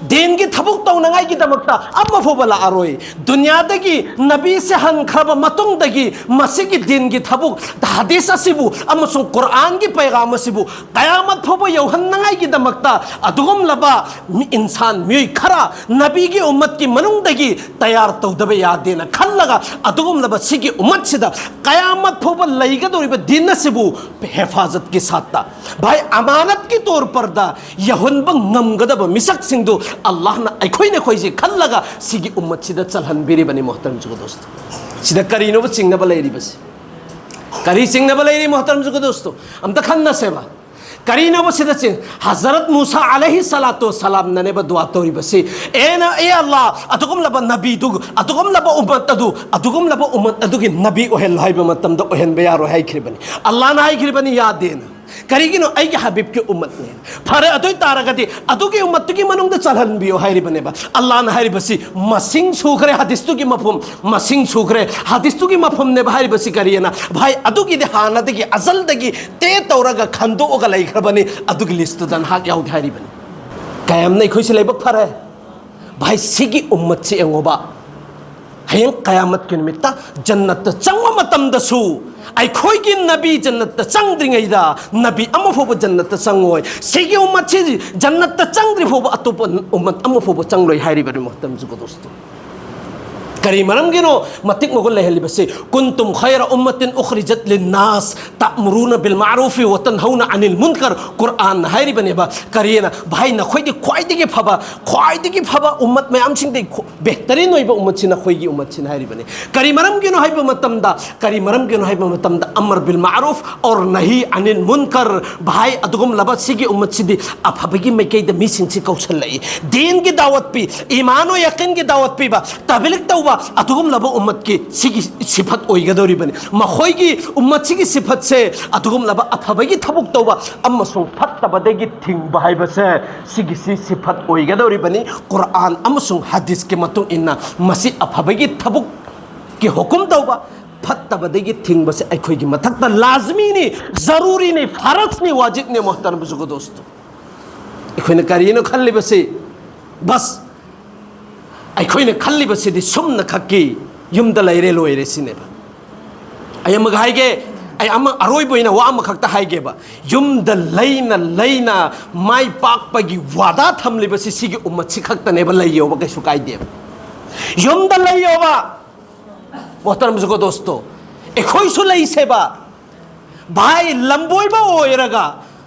ꯗꯤꯟꯒꯤ ꯊꯕꯛ ꯇꯧꯅꯉꯥꯏꯒꯤꯗꯃꯛꯇ ꯑꯃ ꯐꯥꯎꯕ ꯂꯥꯛꯑꯔꯣꯏ꯫ ꯗꯨꯅꯤꯌꯥꯗꯒꯤ ꯅꯕꯤꯁꯦ ꯍꯟꯈ꯭ꯔꯕ ꯃꯇꯨꯡꯗꯒꯤ ꯃꯁꯤꯒꯤ ꯗꯤꯟꯒꯤ ꯊꯕꯛ, ꯍꯗꯤꯁ ꯑꯁꯤꯕꯨ ꯑꯃꯁꯨꯡ ꯀꯨꯔꯥꯟꯒꯤ ꯄꯩꯒꯥꯝ ꯑꯁꯤꯕꯨ ꯀꯌꯥꯃꯠ ꯐꯥꯎꯕ ꯌꯧꯍꯟꯅꯉꯥꯏꯒꯤꯗꯃꯛꯇ ꯑꯗꯨꯒꯨꯝꯂꯕ ꯃꯤ, ꯏꯟꯁꯥꯟ, ꯃꯤꯑꯣꯏ ꯈꯔ ꯅꯕꯤꯒꯤ ꯎꯝꯃꯠꯀꯤ ꯃꯅꯨꯡꯗꯒꯤ ꯇꯌꯥꯔ ꯇꯧꯗꯕ ꯌꯥꯗꯦꯅ ꯈꯜꯂꯒ ꯑꯗꯨꯒꯨꯝꯂꯕ ꯁꯤꯒꯤ ꯎꯝꯃꯠꯁꯤꯗ ꯀꯌꯥꯃꯠ ꯐꯥꯎꯕ ꯂꯩꯒꯗꯧꯔꯤꯕ ꯗꯤꯟ ꯑꯁꯤꯕꯨ ꯍꯦꯐꯥꯖꯠꯀꯤ ꯁꯥꯠꯇ, ꯚꯥꯏ, ꯑꯃꯥꯅꯠꯀꯤ ꯇꯧꯔ ꯄꯔꯗ ꯌꯧꯍꯟꯕ ꯉꯝꯒꯗꯕ ꯃꯤꯁꯛꯁꯤꯡꯗꯨ ꯑꯜꯂꯥꯍꯅ ꯑꯩꯈꯣꯏꯅ ꯑꯩꯈꯣꯏꯁꯦ ꯈꯜꯂꯒ ꯁꯤꯒꯤ ꯎꯝꯃꯠꯁꯤꯗ ꯆꯜꯍꯟꯕꯤꯔꯤꯕꯅꯤ, ꯃꯣꯍꯇꯔꯝ ꯖꯨꯒꯗꯣꯁꯇꯣ꯫ ꯁꯤꯗ ꯀꯔꯤꯅꯣꯕ ꯆꯤꯡꯅꯕ ꯂꯩꯔꯤꯕꯁꯤ? ꯀꯔꯤ ꯆꯤꯡꯅꯕ ꯂꯩꯔꯤ, ꯃꯣꯍꯇꯔꯝ ꯖꯨꯒꯗꯣꯁꯇꯣ? ꯑꯝꯇ ꯈꯟꯅꯁꯦꯕ꯫ ꯀꯔꯤꯅꯣꯕ ꯁꯤꯗ ꯆꯤꯡ-, ꯍꯖꯔꯠ ꯃꯨꯁꯥ ꯑꯂꯩꯍꯤ ꯁꯂꯥꯇꯨ ꯁꯂꯥꯝꯅꯅꯦꯕ ꯗꯨꯋꯥ ꯇꯧꯔꯤꯕꯁꯤ, "ꯑꯦꯅ, ꯑꯦ ꯑꯜꯂꯥ, ꯑꯗꯨꯒꯨꯝꯂꯕ ꯅꯕꯤꯗꯨ, ꯑꯗꯨꯒꯨꯝꯂꯕ ꯎꯝꯃꯠ ꯑꯗꯨ, ꯑꯗꯨꯒꯨꯝꯂꯕ ꯎꯝꯃꯠ ꯑꯗꯨꯒꯤ ꯅꯕꯤ ꯑꯣꯏꯍꯜꯂꯣ" ꯍꯥꯏꯕ ꯃꯇꯝꯗ ꯑꯣꯏꯍꯟꯕ ꯌꯥꯔꯣꯏ ꯍꯥꯏꯈ꯭ꯔꯤꯕꯅꯤ꯫ ꯑꯜꯂꯥꯍꯅ ꯍꯥꯏꯈ꯭ꯔꯤꯕꯅꯤ, ꯌꯥꯗꯦꯅ꯫ ꯀꯔꯤꯒꯤꯅꯣ? ꯑꯩꯒꯤ ꯍꯕꯤꯕꯀꯤ ꯎꯝꯃꯠꯅꯦ꯫ ꯐꯔꯦ, ꯑꯗꯨ ꯑꯣꯏ ꯇꯥꯔꯒꯗꯤ ꯑꯗꯨꯒꯤ ꯎꯝꯃꯠꯇꯨꯒꯤ ꯃꯅꯨꯡꯗ ꯆꯜꯍꯟꯕꯤꯌꯣ ꯍꯥꯏꯔꯤꯕꯅꯦꯕ꯫ ꯑꯜꯂꯥꯍꯅ ꯍꯥꯏꯔꯤꯕꯁꯤ ꯃꯁꯤꯡ ꯁꯨꯈ꯭ꯔꯦ, ꯍꯗꯤꯁꯇꯨꯒꯤ ꯃꯐꯝ ꯃꯁꯤꯡ ꯁꯨꯈ꯭ꯔꯦ꯫ ꯍꯗꯤꯁꯇꯨꯒꯤ ꯃꯐꯝꯅꯦꯕ ꯍꯥꯏꯔꯤꯕꯁꯤ ꯀꯔꯤꯑꯅ? ꯚꯥꯏ, ꯑꯗꯨꯒꯤꯗꯤ ꯍꯥꯟꯅꯗꯒꯤ, ꯑꯖꯜꯗꯒꯤ ꯇꯦ ꯇꯧꯔꯒ ꯈꯟꯗꯣꯛꯑꯒ ꯂꯩꯈ꯭ꯔꯕꯅꯤ, ꯑꯗꯨꯒꯤ ꯂꯤꯁꯇꯨꯗ ꯅꯍꯥꯛ ꯌꯥꯎꯗꯦ ꯍꯥꯏꯔꯤꯕꯅꯤ꯫ ꯀꯌꯥꯝꯅ ꯑꯩꯈꯣꯏꯁꯤ ꯂꯥꯏꯕꯛ ꯐꯔꯦ꯫ ꯚꯥꯏ, ꯁꯤꯒꯤ ꯎꯝꯃꯠꯁꯤ ꯌꯦꯡꯉꯣꯕ, ꯍꯌꯦꯡ ꯀꯌꯥꯃꯠꯀꯤ ꯅꯨꯃꯤꯠꯇ ꯖꯟꯅꯠꯇ ꯆꯪꯕ ꯃꯇꯝꯗꯁꯨ ꯑꯩꯈꯣꯏꯒꯤ ꯅꯕꯤ ꯖꯟꯅꯠꯇ ꯆꯪꯗ꯭ꯔꯤꯉꯩꯗ ꯅꯕꯤ ꯑꯃ ꯐꯥꯎꯕ ꯖꯟꯅꯠꯇ ꯆꯪꯉꯣꯏ꯫ ꯁꯤꯒꯤ ꯎꯝꯃꯠꯁꯤ ꯖꯟꯅꯠꯇ ꯆꯪꯗ꯭ꯔꯤ ꯐꯥꯎꯕ ꯑꯇꯣꯞꯄ ꯎꯝꯃꯠ ꯑꯃ ꯐꯥꯎꯕ ꯆꯪꯂꯣꯏ ꯍꯥꯏꯔꯤꯕꯅꯤ, ꯃꯣꯍꯇꯔꯝ ꯖꯨꯒꯗꯣꯁꯇꯣ꯫ ꯀꯔꯤ ꯃꯔꯝꯒꯤꯅꯣ ꯃꯇꯤꯛ ꯃꯒꯨꯟ ꯂꯩꯍꯜꯂꯤꯕꯁꯤ? "ꯀꯨꯟꯇꯨꯝ ꯈꯩꯔ ꯎꯝꯃꯇꯤꯟ ꯎꯈ꯭ꯔꯤꯖꯠ ꯂꯤꯟꯅꯥꯁ ꯇꯥꯃꯨꯔꯨꯅ ꯕꯤꯜ ꯃꯥꯔꯨꯐꯤ ꯋꯥ ꯇꯟꯍꯧꯅ ꯑꯅꯤꯜ ꯃꯨꯟꯀꯔ", ꯀꯨꯔꯥꯟꯅ ꯍꯥꯏꯔꯤꯕꯅꯦꯕ꯫ ꯀꯔꯤꯅ? ꯚꯥꯏ, ꯅꯈꯣꯏꯗꯤ ꯈ꯭ꯋꯥꯏꯗꯒꯤ ꯐꯕ, ꯈ꯭ꯋꯥꯏꯗꯒꯤ ꯐꯕ ꯎꯝꯃꯠ ꯃꯌꯥꯝꯁꯤꯡꯗꯒꯤ ꯈ꯭ꯋꯥ-, ꯕꯦꯍꯇꯔꯤꯟ ꯑꯣꯏꯕ ꯎꯝꯃꯠꯁꯤ ꯅꯈꯣꯏꯒꯤ ꯎꯝꯃꯠꯁꯤꯅ ꯍꯥꯏꯔꯤꯕꯅꯤ꯫ ꯀꯔꯤ ꯃꯔꯝꯒꯤꯅꯣ ꯍꯥꯏꯕ ꯃꯇꯝꯗ, ꯀꯔꯤ ꯃꯔꯝꯒꯤꯅꯣ ꯍꯥꯏꯕ ꯃꯇꯝꯗ, "ꯑꯃꯔ ꯕꯤꯜ ꯃꯥꯔꯨꯐ ꯑꯣꯔ ꯅꯍꯤ ꯑꯅꯤꯜ ꯃꯨꯟꯀꯔ", ꯚꯥꯏ, ꯑꯗꯨꯒꯨꯝꯂꯕ ꯁꯤꯒꯤ ꯎꯝꯃꯠꯁꯤꯗꯤ ꯑꯐꯕꯒꯤ ꯃꯥꯏꯀꯩꯗ ꯃꯤꯁꯤꯡꯁꯤ ꯀꯧꯁꯜꯂꯛꯏ꯫ ꯗꯤꯟꯒꯤ ꯗꯥꯋꯠ ꯄꯤ, ꯏꯃꯥꯟ ꯋꯥ ꯌꯥꯀꯤꯟꯒꯤ ꯗꯥꯋꯠ ꯄꯤꯕ, ꯇꯕꯂꯤꯛ ꯇꯧꯕ, ꯑꯗꯨꯒꯨꯝꯂꯕ ꯎꯝꯃꯠꯀꯤ ꯁꯤꯒꯤ ꯁꯤꯐꯠ ꯑꯣꯏꯒꯗꯧꯔꯤꯕꯅꯤ꯫ ꯃꯈꯣꯏꯒꯤ ꯎꯝꯃꯠꯁꯤꯒꯤ ꯁꯤꯐꯠꯁꯦ ꯑꯗꯨꯒꯨꯝꯂꯕ ꯑꯐꯕꯒꯤ ꯊꯕꯛ ꯇꯧꯕ ꯑꯃꯁꯨꯡ ꯐꯠꯇꯕꯗꯒꯤ ꯊꯤꯡꯕ ꯍꯥꯏꯕꯁꯦ ꯁꯤꯒꯤꯁꯤ ꯁꯤꯐꯠ ꯑꯣꯏꯒꯗꯧꯔꯤꯕꯅꯤ꯫ ꯀꯨꯔꯥꯟ ꯑꯃꯁꯨꯡ ꯍꯗꯤꯁꯀꯤ ꯃꯇꯨꯡ ꯏꯟꯅ ꯃꯁꯤ ꯑꯐꯕꯒꯤ ꯊꯕꯛꯀꯤ ꯍꯨꯀꯨꯝ ꯇꯧꯕ, ꯐꯠꯇꯕꯗꯒꯤ ꯊꯤꯡꯕꯁꯦ ꯑꯩꯈꯣꯏꯒꯤ ꯃꯊꯛꯇ ꯂꯥꯖꯃꯤꯅꯤ, ꯖꯔꯨꯔꯤꯅꯤ, ꯐꯔꯖꯅꯤ, ꯋꯥꯖꯤꯕꯅꯤ, ꯃꯣꯍꯇꯔꯝ ꯕꯨꯖꯨꯔꯒ ꯗꯣꯁꯇꯣ꯫ ꯑꯩꯈꯣꯏꯅ ꯀꯔꯤꯅꯣ ꯈꯜꯂꯤꯕꯁꯤ? ꯕꯁ, ꯑꯩꯈꯣꯏꯅ ꯈꯜꯂꯤꯕꯁꯤꯗꯤ ꯁꯨꯝꯅ ꯈꯛꯀꯤ ꯌꯨꯝꯗ ꯂꯩꯔꯦ ꯂꯣꯏꯔꯦ ꯁꯤꯅꯦꯕ꯫ ꯑꯩ ꯑꯃꯒ ꯍꯥꯏꯒꯦ, ꯑꯩ ꯑꯃ ꯑꯔꯣꯏꯕ ꯑꯣꯏꯅ ꯋꯥ ꯑꯃꯈꯛꯇ ꯍꯥꯏꯒꯦꯕ꯫ ꯌꯨꯝꯗ ꯂꯩꯅ ꯂꯩꯅ ꯃꯥꯏ ꯄꯥꯛꯄꯒꯤ ꯋꯥꯗꯥ ꯊꯝꯂꯤꯕꯁꯤ ꯁꯤꯒꯤ ꯎꯝꯃꯠꯁꯤ ꯈꯛꯇꯅꯦꯕ꯫ ꯂꯩꯌꯣꯕ, ꯀꯩꯁꯨ ꯀꯥꯏꯗꯦꯕ꯫ ꯌꯨꯝꯗ ꯂꯩꯌꯣꯕ꯫ ꯃꯣꯍꯇꯔꯝ ꯕꯨꯖꯨꯔꯒ ꯗꯣꯁꯇꯣ, ꯑꯩꯈꯣꯏꯁꯨ ꯂꯩꯁꯦꯕ꯫ ꯚꯥꯏ, ꯂꯝꯕꯣꯏꯕ ꯑꯣꯏꯔꯒ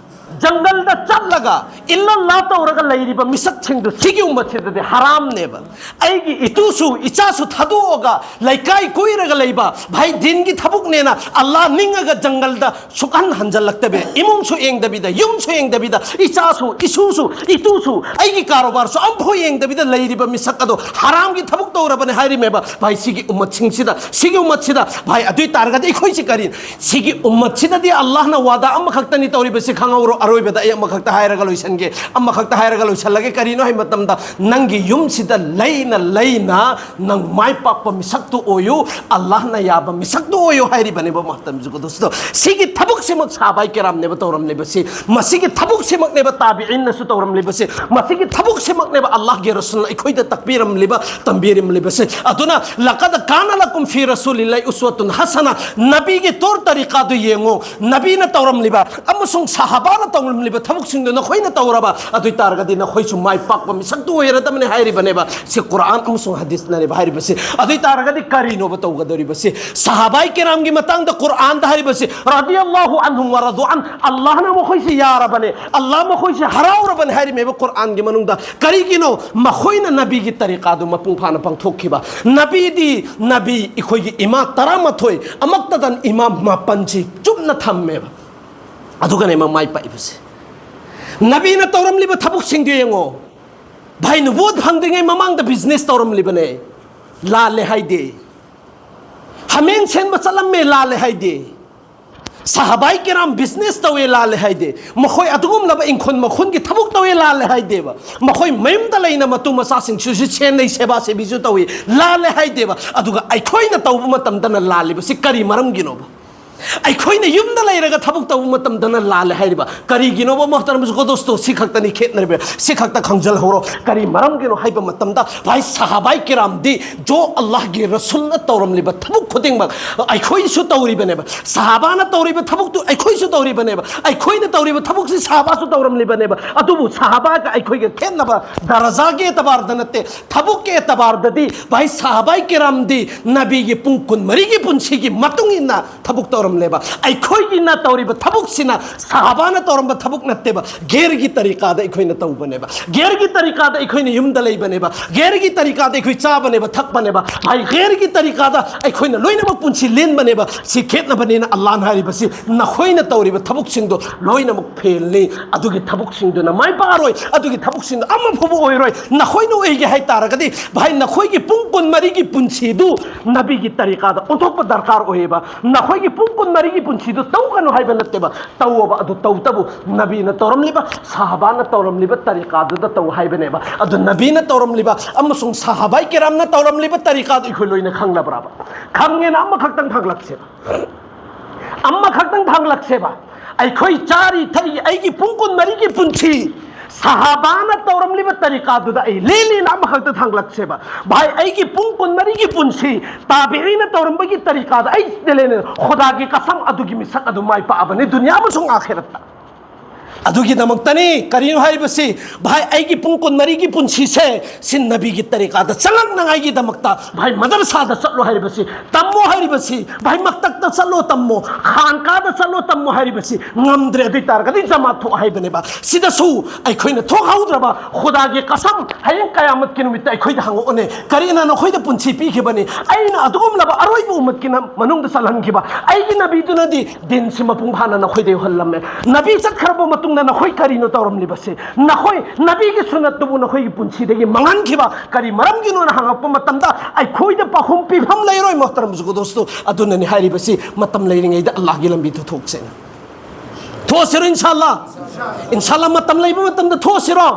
ꯖꯪꯒꯜꯗ ꯆꯠꯂꯒ ꯏꯜꯂꯜꯂꯥ ꯇꯧꯔꯒ ꯂꯩꯔꯤꯕ ꯃꯤꯁꯛꯁꯤꯡꯗꯨ ꯁꯤꯒꯤ ꯎꯝꯃꯠꯁꯤꯗꯗꯤ ꯍꯔꯥꯝꯅꯦꯕ꯫ ꯑꯩꯒꯤ ꯏꯇꯨꯁꯨ ꯏꯆꯥꯁꯨ ꯊꯥꯗꯣꯛꯑꯒ ꯂꯩꯀꯥꯏ ꯀꯣꯏꯔꯒ ꯂꯩꯕ, ꯚꯥꯏ, ꯗꯤꯟꯒꯤ ꯊꯕꯛꯅꯦꯅ ꯑꯜꯂꯥ ꯅꯤꯡꯉꯒ ꯖꯪꯒꯜꯗ ꯁꯨꯛꯍꯟ ꯍꯟꯖꯜꯂꯛꯇꯕꯤ, ꯏꯃꯨꯡꯁꯨ ꯌꯦꯡꯗꯕꯤꯗ, ꯌꯨꯝꯁꯨ ꯌꯦꯡꯗꯕꯤꯗ, ꯏꯆꯥꯁꯨ, ꯏꯁꯨꯁꯨ, ꯏꯇꯨꯁꯨ, ꯑꯩꯒꯤ ꯀꯥꯔꯣꯕꯥꯔꯁꯨ ꯑꯝꯐꯥꯎ ꯌꯦꯡꯗꯕꯤꯗ ꯂꯩꯔꯤꯕ ꯃꯤꯁꯛ ꯑꯗꯣ ꯍꯔꯥꯝꯒꯤ ꯊꯕꯛ ꯇꯧꯔꯕꯅꯦ ꯍꯥꯏꯔꯤꯃꯦꯕ꯫ ꯚꯥꯏ, ꯁꯤꯒꯤ ꯎꯝꯃꯠꯁꯤꯡꯁꯤꯗ, ꯁꯤꯒꯤ ꯎꯝꯃꯠꯁꯤꯗ, ꯚꯥꯏ, ꯑꯗꯨ ꯑꯣꯏ ꯇꯥꯔꯒꯗꯤ ꯑꯩꯈꯣꯏꯁꯤ ꯀꯔꯤ? ꯁꯤꯒꯤ ꯎꯝꯃꯠꯁꯤꯗꯗꯤ ꯑꯜꯂꯥꯍꯅ ꯋꯥꯗꯥ ꯑꯃꯈꯛꯇꯅꯤ ꯇꯧꯔꯤꯕꯁꯤ, ꯈꯪꯍꯧꯔꯣ꯫ ꯑꯔꯣꯏꯕꯗ ꯑꯩ ꯑꯃꯈꯛꯇ ꯍꯥꯏꯔꯒ ꯂꯣꯏꯁꯟꯒꯦ, ꯑꯃꯈꯛꯇ ꯍꯥꯏꯔꯒ ꯂꯣꯏꯁꯜꯂꯒꯦ꯫ ꯀꯔꯤꯅꯣ ꯍꯥꯏꯕ ꯃꯇꯝꯗ, ꯅꯪꯒꯤ ꯌꯨꯝꯁꯤꯗ ꯂꯩꯅ ꯂꯩꯅ ꯅꯪ ꯃꯥꯏ ꯄꯥꯛꯄ ꯃꯤꯁꯛꯇꯨ ꯑꯣꯏꯌꯨ, ꯑꯜꯂꯥꯍꯅ ꯌꯥꯕ ꯃꯤꯁꯛꯇꯨ ꯑꯣꯏꯌꯨ ꯍꯥꯏꯔꯤꯕꯅꯦꯕ ꯃꯣꯍꯇꯔꯝ ꯕꯨꯖꯨꯔꯒ ꯗꯣꯁꯇꯣ꯫ ꯁꯤꯒꯤ ꯊꯕꯛꯁꯤꯃꯛ ꯁꯍꯥꯕꯥꯏ ꯀꯤꯔꯥꯝꯅꯦꯕ ꯇꯧꯔꯝꯂꯤꯕꯁꯤ, ꯃꯁꯤꯒꯤ ꯊꯕꯛꯁꯤꯃꯛꯅꯦꯕ ꯇꯥꯕꯤꯏꯟꯅꯁꯨ ꯇꯧꯔꯝꯂꯤꯕꯁꯤ, ꯃꯁꯤꯒꯤ ꯊꯕꯛꯁꯤꯃꯛꯅꯦꯕ ꯑꯜꯂꯥꯍꯒꯤ ꯔꯁꯨꯜꯅ ꯑꯩꯈꯣꯏꯗ ꯇꯥꯛꯄꯤꯔꯝꯂꯤꯕ, ꯇꯝꯕꯤꯔꯝꯂꯤꯕꯁꯤ꯫ ꯑꯗꯨꯅ, "ꯂꯀꯗ ꯀꯥꯅ ꯂꯀꯨꯝ ꯐꯤ ꯔꯁꯨꯂꯤꯜꯂꯥꯍꯤ ꯎꯁꯋꯥꯇꯨꯟ ꯍꯁꯅ", ꯅꯕꯤꯒꯤ ꯇꯣꯔ ꯇꯔꯤꯀꯥꯗꯨ ꯌꯦꯡꯉꯨ, ꯅꯕꯤꯅ ꯇꯧꯔꯝꯂꯤꯕ ꯑꯃꯁꯨꯡ ꯁꯍꯥꯕꯥꯅ ꯇꯧꯔꯝꯂꯤꯕ ꯊꯕꯛꯁꯤꯡꯗꯨ ꯅꯈꯣꯏꯅ ꯇꯧꯔꯕ ꯑꯗꯨ ꯑꯣꯏ ꯇꯥꯔꯒꯗꯤ ꯅꯈꯣꯏꯁꯨ ꯃꯥꯏ ꯄꯥꯛꯄ ꯃꯤꯁꯛꯇꯨ ꯑꯣꯏꯔꯗꯕꯅꯤ ꯍꯥꯏꯔꯤꯕꯅꯦꯕ꯫ ꯁꯤ ꯀꯨꯔꯥꯟ ꯑꯃꯁꯨꯡ ꯍꯗꯤꯁꯅꯅꯦꯕ ꯍꯥꯏꯔꯤꯕꯁꯤ꯫ ꯑꯗꯨ ꯑꯣꯏ ꯇꯥꯔꯒꯗꯤ ꯀꯔꯤꯅꯣꯕ ꯇꯧꯒꯗꯧꯔꯤꯕꯁꯤ? ꯁꯍꯥꯕꯥꯏ ꯀꯤꯔꯥꯝꯒꯤ ꯃꯇꯥꯡꯗ ꯀꯨꯔꯥꯟꯗ ꯍꯥꯏꯔꯤꯕꯁꯤ, "ꯔꯗꯤꯌꯜꯂꯥꯍꯨ ꯑꯟꯍꯨꯝ ꯋ ꯔꯗꯨ ꯑꯟ", ꯑꯜꯂꯥꯍꯅ ꯃꯈꯣꯏꯁꯤ ꯌꯥꯔꯕꯅꯦ, ꯑꯜꯂꯥꯍ ꯃꯈꯣꯏꯁꯤ ꯍꯔꯥꯎꯔꯕꯅꯦ ꯍꯥꯏꯔꯤꯃꯦꯕ ꯀꯨꯔꯥꯟꯒꯤ ꯃꯅꯨꯡꯗ꯫ ꯀꯔꯤꯒꯤꯅꯣ? ꯃꯈꯣꯏꯅ ꯅꯕꯤꯒꯤ ꯇꯔꯤꯀꯥꯗꯨ ꯃꯄꯨꯡ ꯐꯥꯅ ꯄꯥꯡꯊꯣꯛꯈꯤꯕ꯫ ꯅꯕꯤꯗꯤ ꯅꯕꯤ, ꯑꯩꯈꯣꯏꯒꯤ ꯏꯃꯥ ꯇꯔꯥꯃꯥꯊꯣꯏ, ꯑꯃꯛꯇꯗ ꯏꯃꯥ ꯃꯥꯄꯟꯁꯤ ꯆꯨꯞꯅ ꯊꯝꯃꯦꯕ꯫ ꯑꯗꯨꯒꯅꯦ ꯃꯥ ꯃꯥꯏ ꯄꯥꯛꯏꯕꯁꯦ꯫ ꯅꯕꯤꯅ ꯇꯧꯔꯝꯂꯤꯕ ꯊꯕꯛꯁꯤꯡꯗꯨ ꯌꯦꯡꯉꯣ꯫ ꯚꯥꯏ, ꯅꯨꯕꯨꯋꯠ ꯐꯪꯗ꯭ꯔꯤꯉꯩ ꯃꯃꯥꯡꯗ ꯕꯤꯖꯤꯅꯦꯁ ꯇꯧꯔꯝꯂꯤꯕꯅꯦ, ꯂꯥꯜꯂꯦ ꯍꯥꯏꯗꯦ꯫ ꯍꯥꯃꯦꯡ ꯁꯦꯟꯕ ꯆꯠꯂꯝꯃꯦ, ꯂꯥꯜꯂꯦ ꯍꯥꯏꯗꯦ꯫ ꯁꯍꯥꯕꯥꯏ ꯀꯤꯔꯥꯝ ꯕꯤꯖꯤꯅꯦꯁ ꯇꯧꯋꯦ, ꯂꯥꯜꯂꯦ ꯍꯥꯏꯗꯦ꯫ ꯃꯈꯣꯏ ꯑꯗꯨꯒꯨꯝꯂꯕ ꯏꯪꯈꯣꯜ ꯃꯈꯨꯟꯒꯤ ꯊꯕꯛ ꯇꯧꯋꯦ, ꯂꯥꯜꯂꯦ ꯍꯥꯏꯗꯦꯕ꯫ ꯃꯈꯣꯏ ꯃꯌꯨꯝꯗ ꯂꯩꯅ ꯃꯇꯨ ꯃꯆꯥꯁꯤꯡꯁꯨ ꯁꯦꯟꯅꯩ, ꯁꯦꯕꯥ ꯁꯦꯕꯤꯁꯨ ꯇꯧꯋꯤ, ꯂꯥꯜꯂꯦ ꯍꯥꯏꯗꯦꯕ꯫ ꯑꯗꯨꯒ ꯑꯩꯈꯣꯏꯅ ꯇꯧꯕ ꯃꯇꯝꯗꯅ ꯂꯥꯜꯂꯤꯕꯁꯤ ꯀꯔꯤ ꯃꯔꯝꯒꯤꯅꯣꯕ? ꯑꯩꯈꯣꯏꯅ ꯌꯨꯝꯗ ꯂꯩꯔꯒ ꯊꯕꯛ ꯇꯧꯕ ꯃꯇꯝꯗꯅ ꯂꯥꯜꯂꯦ ꯍꯥꯏꯔꯤꯕ ꯀꯔꯤꯒꯤꯅꯣꯕ? ꯃꯣꯍꯇꯔꯝ ꯖꯨꯒꯣꯗꯣꯁꯇꯣ, ꯁꯤ ꯈꯛꯇꯅꯤ ꯈꯦꯠꯅꯔꯤꯕ꯫ ꯁꯤ ꯈꯛꯇ ꯈꯪꯖꯤꯜꯍꯧꯔꯣ꯫ ꯀꯔꯤ ꯃꯔꯝꯒꯤꯅꯣ ꯍꯥꯏꯕ ꯃꯇꯝꯗ, ꯚꯥꯏ, ꯁꯍꯥꯕꯥꯏ ꯀꯤꯔꯥꯝꯗꯤ ꯖꯣ ꯑꯜꯂꯥꯍꯒꯤ ꯔꯁꯨꯜꯅ ꯇꯧꯔꯝꯂꯤꯕ ꯊꯕꯛ ꯈꯨꯗꯤꯡꯃꯛ ꯑꯩꯈꯣꯏꯁꯨ ꯇꯧꯔꯤꯕꯅꯦꯕ꯫ ꯁꯍꯥꯕꯥꯅ ꯇꯧꯔꯤꯕ ꯊꯕꯛꯇꯨ ꯑꯩꯈꯣꯏꯁꯨ ꯇꯧꯔꯤꯕꯅꯦꯕ꯫ ꯑꯩꯈꯣꯏꯅ ꯇꯧꯔꯤꯕ ꯊꯕꯛꯁꯤ ꯁꯍꯥꯕꯥꯁꯨ ꯇꯧꯔꯝꯂꯤꯕꯅꯦꯕ꯫ ꯑꯗꯨꯕꯨ ꯁꯍꯥꯕꯥꯒ ꯑꯩꯈꯣꯏꯒ ꯈꯦꯠꯅꯕ ꯗꯔꯖꯥꯒꯤ ꯑꯦꯇꯕꯥꯔꯗ ꯅꯠꯇꯦ, ꯊꯕꯛꯀꯤ ꯑꯦꯇꯕꯥꯔꯗꯗꯤ, ꯚꯥꯏ, ꯁꯍꯥꯕꯥꯏ ꯀꯤꯔꯥꯝꯗꯤ ꯅꯕꯤꯒꯤ ꯄꯨꯡ ꯀꯨꯟꯃꯔꯤꯒꯤ ꯄꯨꯟꯁꯤꯒꯤ ꯃꯇꯨꯡ ꯏꯟꯅ ꯊꯕꯛ ꯇꯧꯔꯝꯂꯦꯕ꯫ ꯑꯩꯈꯣꯏꯒꯤꯅ ꯇꯧꯔꯤꯕ ꯊꯕꯛꯁꯤꯅ ꯁꯍꯥꯕꯥꯅ ꯇꯧꯔꯝꯕ ꯊꯕꯛ ꯅꯠꯇꯦꯕ, ꯒꯦꯔꯒꯤ ꯇꯔꯤꯀꯥꯗ ꯑꯩꯈꯣꯏꯅ ꯇꯧꯕꯅꯦꯕ꯫ ꯒꯦꯔꯒꯤ ꯇꯔꯤꯀꯥꯗ ꯑꯩꯈꯣꯏꯅ ꯌꯨꯝꯗ ꯂꯩꯕꯅꯦꯕ꯫ ꯒꯦꯔꯒꯤ ꯇꯔꯤꯀꯥꯗ ꯑꯩꯈꯣꯏ ꯆꯥꯕꯅꯦꯕ, ꯊꯛꯄꯅꯦꯕ꯫ ꯚꯥꯏ, ꯒꯦꯔꯒꯤ ꯇꯔꯤꯀꯥꯗ ꯑꯩꯈꯣꯏꯅ ꯂꯣꯏꯅꯃꯛ ꯄꯨꯟꯁꯤ ꯂꯦꯟꯕꯅꯦꯕ꯫ ꯁꯤ ꯈꯦꯠꯅꯕꯅꯤꯅ ꯑꯜꯂꯥꯍꯅ ꯍꯥꯏꯔꯤꯕꯁꯤ, ꯅꯈꯣꯏꯅ ꯇꯧꯔꯤꯕ ꯊꯕꯛꯁꯤꯡꯗꯣ ꯂꯣꯏꯅꯃꯛ ꯐꯦꯜꯅꯤ꯫ ꯑꯗꯨꯒꯤ ꯊꯕꯛꯁꯤꯡꯗꯨꯅ ꯃꯥꯏ ꯄꯥꯛꯑꯔꯣꯏ꯫ ꯑꯗꯨꯒꯤ ꯊꯕꯛꯁꯤꯡꯗꯣ ꯑꯃꯐꯥꯎꯕ ꯑꯣꯏꯔꯣꯏ꯫ ꯅꯈꯣꯏꯅ ꯑꯣꯏꯒꯦ ꯍꯥꯏ ꯇꯥꯔꯒꯗꯤ, ꯚꯥꯏ, ꯅꯈꯣꯏꯒꯤ ꯄꯨꯡ ꯀꯨꯟꯃꯔꯤꯒꯤ ꯄꯨꯟꯁꯤꯗꯨ ꯅꯕꯤꯒꯤ ꯇꯔꯤꯀꯥꯗ ꯑꯣꯟꯊꯣꯛꯄ ꯗꯔꯀꯥꯔ ꯑꯣꯏꯌꯦꯕ꯫ ꯅꯈꯣꯏꯒꯤ ꯄꯨꯡ ꯀꯨꯟꯃꯔꯤꯒꯤ ꯄꯨꯟꯁꯤꯗꯨ ꯇꯧꯒꯅꯨ ꯍꯥꯏꯕ ꯅꯠꯇꯦꯕ, ꯇꯧꯑꯣꯕ꯫ ꯑꯗꯨ ꯇꯧꯇꯕꯨ ꯅꯕꯤꯅ ꯇꯧꯔꯝꯂꯤꯕ, ꯁꯍꯥꯕꯥꯅ ꯇꯧꯔꯝꯂꯤꯕ ꯇꯔꯤꯀꯥꯗꯨꯗ ꯇꯧ ꯍꯥꯏꯕꯅꯦꯕ꯫ ꯑꯗꯨ ꯅꯕꯤꯅ ꯇꯧꯔꯝꯂꯤꯕ ꯑꯃꯁꯨꯡ ꯁꯍꯥꯕꯥꯏ ꯀꯤꯔꯥꯝꯅ ꯇꯧꯔꯝꯂꯤꯕ ꯇꯔꯤꯀꯥꯗꯨ ꯑꯩꯈꯣꯏ ꯂꯣꯏꯅ ꯈꯪꯂꯕ꯭ꯔꯕ? ꯈꯪꯉꯦꯅ ꯑꯃꯈꯛꯇꯪ ꯊꯥꯡꯒꯠꯂꯛꯁꯦꯕ꯫ ꯑꯃꯈꯛꯇꯪ ꯊꯥꯡꯒꯠꯂꯛꯁꯦꯕ꯫ ꯑꯩꯈꯣꯏ ꯆꯥꯔꯤ ꯊꯛꯏ, ꯑꯩꯒꯤ ꯄꯨꯡ ꯀꯨꯟꯃꯔꯤꯒꯤ ꯄꯨꯟꯁꯤ ꯁꯍꯥꯕꯥꯅ ꯇꯧꯔꯝꯂꯤꯕ ꯇꯔꯤꯀꯥꯗꯨꯗ ꯑꯩ ꯂꯦꯜꯂꯤꯅ ꯑꯃꯈꯛꯇ ꯊꯥꯡꯒꯠꯂꯛꯁꯦꯕ꯫ ꯚꯥꯏ, ꯑꯩꯒꯤ ꯄꯨꯡ ꯀꯨꯟꯃꯔꯤꯒꯤ ꯄꯨꯟꯁꯤ ꯇꯥꯕꯤꯔꯤꯅ ꯇꯧꯔꯝꯕꯒꯤ ꯇꯔꯤꯀꯥꯗ ꯑꯩ ꯂꯦꯜꯂꯤꯅ, ꯈꯨꯗꯥꯒꯤ ꯀꯁꯝ, ꯑꯗꯨꯒꯤ ꯃꯤꯁꯛ ꯑꯗꯨ ꯃꯥꯏ ꯄꯥꯛꯑꯕꯅꯤ ꯗꯨꯅꯤꯌꯥ ꯑꯃꯁꯨꯡ ꯑꯥꯈꯤꯔꯠꯇ꯫ ꯑꯗꯨꯒꯤꯗꯃꯛꯇꯅꯤ꯫ ꯀꯔꯤꯅꯣ ꯍꯥꯏꯔꯤꯕꯁꯤ? ꯚꯥꯏ, ꯑꯩꯒꯤ ꯄꯨꯡ ꯀꯨꯟꯃꯔꯤꯒꯤ ꯄꯨꯟꯁꯤꯁꯦ ꯁꯤ ꯅꯕꯤꯒꯤ ꯇꯔꯤꯀꯥꯗ ꯆꯪꯂꯛꯅꯉꯥꯏꯒꯤꯗꯃꯛꯇ, ꯚꯥꯏ, ꯃꯗꯔꯁꯥꯗ ꯆꯠꯂꯣ ꯍꯥꯏꯔꯤꯕꯁꯤ, ꯇꯝꯃꯣ ꯍꯥꯏꯔꯤꯕꯁꯤ, ꯚꯥꯏ, ꯃꯛꯇꯛꯇ ꯆꯠꯂꯣ ꯇꯝꯃꯣ, ꯈꯥꯟꯀꯥꯗ ꯆꯠꯂꯣ ꯇꯝꯃꯣ ꯍꯥꯏꯔꯤꯕꯁꯤ ꯉꯝꯗ꯭ꯔꯦ꯫ ꯑꯗꯨ ꯑꯣꯏ ꯇꯥꯔꯒꯗꯤ ꯖꯃꯥꯠ ꯊꯣꯛ ꯍꯥꯏꯕꯅꯦꯕ꯫ ꯁꯤꯗꯁꯨ ꯑꯩꯈꯣꯏꯅ ꯊꯣꯛꯍꯧꯗ꯭ꯔꯕ, ꯈꯨꯗꯥꯒꯤ ꯀꯁꯝ, ꯍꯌꯦꯡ ꯀꯌꯥꯃꯠꯀꯤ ꯅꯨꯃꯤꯠꯇ ꯑꯩꯈꯣꯏꯗ ꯍꯪꯉꯛꯑꯣꯅꯦ, ꯀꯔꯤꯅ ꯅꯈꯣꯏꯗ ꯄꯨꯟꯁꯤ ꯄꯤꯈꯤꯕꯅꯤ? ꯑꯩꯅ ꯑꯗꯨꯒꯨꯝꯂꯕ ꯑꯔꯣꯏꯕ ꯎꯃꯠꯀꯤ ꯅ-, ꯃꯅꯨꯡꯗ ꯆꯜꯍꯟꯈꯤꯕ ꯑꯩꯒꯤ ꯅꯕꯤꯗꯨꯅꯗꯤ ꯗꯤꯟꯁꯤ ꯃꯄꯨꯡ ꯐꯥꯅ ꯅꯈꯣꯏꯗ ꯌꯧꯍꯜꯂꯝꯃꯦ꯫ ꯅꯕꯤ ꯆꯠꯈ꯭ꯔꯕ ꯃꯇꯨꯡꯗ ꯅꯈꯣꯏ ꯀꯔꯤꯅꯣ ꯇꯧꯔꯝꯂꯤꯕꯁꯦ? ꯅꯈꯣꯏ ꯅꯕꯤꯒꯤ ꯁꯨꯟꯅꯠꯇꯨꯕꯨ ꯅꯈꯣꯏꯒꯤ ꯄꯨꯟꯁꯤꯗꯒꯤ ꯃꯥꯡꯍꯟꯈꯤꯕ ꯀꯔꯤ ꯃꯔꯝꯒꯤꯅꯣꯅ ꯍꯪꯉꯛꯄ ꯃꯇꯝꯗ ꯑꯩꯈꯣꯏꯗ ꯄꯥꯎꯈꯨꯝ ꯄꯤꯐꯝ ꯂꯩꯔꯣꯏ, ꯃꯣꯍꯇꯔꯝ ꯖꯨꯒꯨꯗ꯫ ꯗꯣꯁꯇꯣ ꯑꯗꯨꯅꯅꯤ ꯍꯥꯏꯔꯤꯕꯁꯤ, ꯃꯇꯝ ꯂꯩꯔꯤꯉꯩꯗ ꯑꯜꯂꯥꯍꯒꯤ ꯂꯝꯕꯤꯗ ꯊꯣꯛꯁꯦꯅ꯫ ꯊꯣꯛꯁꯤꯔꯣ, ꯏꯟꯁꯥ ꯑꯜꯂꯥꯍ? ꯏꯟꯁꯥ ꯑꯜꯂꯥꯍ, ꯃꯇꯝ ꯂꯩꯕ ꯃꯇꯝꯗ ꯊꯣꯛꯁꯤꯔꯣ?